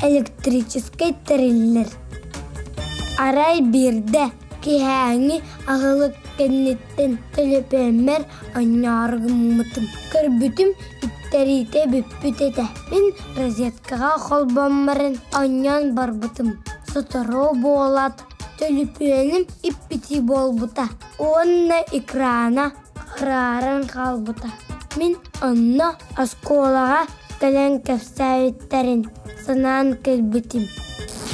Электрическэй тэриллэр. Арай биирдэ киэһээҥҥи аһылык кэнниттэн төлөпүөммэр оонньоору гыммытым. Көрбүтүм иттэриитэ бүппүт этэ. Мин розеткаҕа холбомморун оонньоон барбытым. Сотору буолаат төлөпүөнүм иппитии буолбута уонна экрана харааран хаалбыта. Мин онно оскуолаҕа кэлэн кэпсээбиттэрин санаан кэлбитим.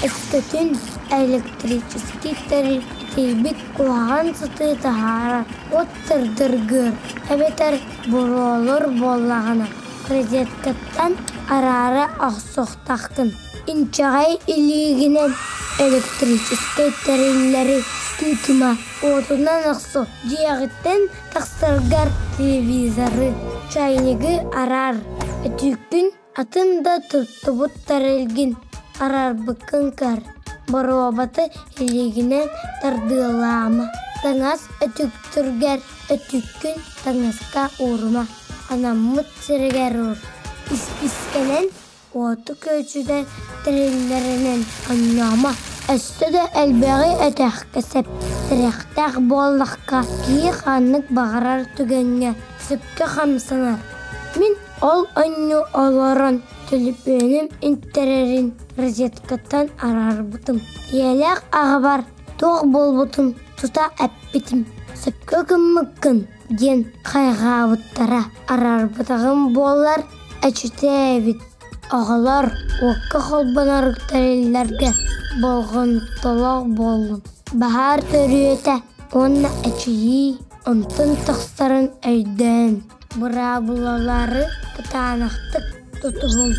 Өскөтүн электрический тэрил итийбит куһаҕан сыты таһаарар уот сырдыргыыр эбэтэр буруолуур буоллаҕына, розеткаттан араара охсуохтааххын. Инчэҕэй илиигинэн электрическэй тэриллэри тыытыма, уотунан охсу, дьиэҕиттэн тахсаргар телевизоры, чайнигы араар, өтүүккүн атын да туттубут тэрилгин араарбыккын көр, боруобаты илиигинэн тардыалаама, таҥас өтүктүргэр өтүүккүн таҥаска уурума, анаммыт сиригэр уур, испиискэнэн уоту күөдьүтэн тэриллэринэн оонньоомо. Өссө да элбэҕи өтөххө сөп, тирэхтээх буоллахха киһи ханнык баҕарар түгэҥҥэ сөпкө хамсанар. Мин ол оонньуу олорон төлөпүөнүм интэрэрин розеткаттан араарбытым. Ийэлээх аҕабар туох буолбутун тута эппитим. Сөпкө гыммыккын диэн хайҕаабыттара. Араарбатаҕым буоллар эчитэ эбит. Оҕолор уокка холбонор тэриллэргэ болҕомтолоох буоллун. Баһаар төрүөтэ уонна эчийии онтон тахсарын өйдөөн, быраабылалары кытаанахтык тутуһуҥ.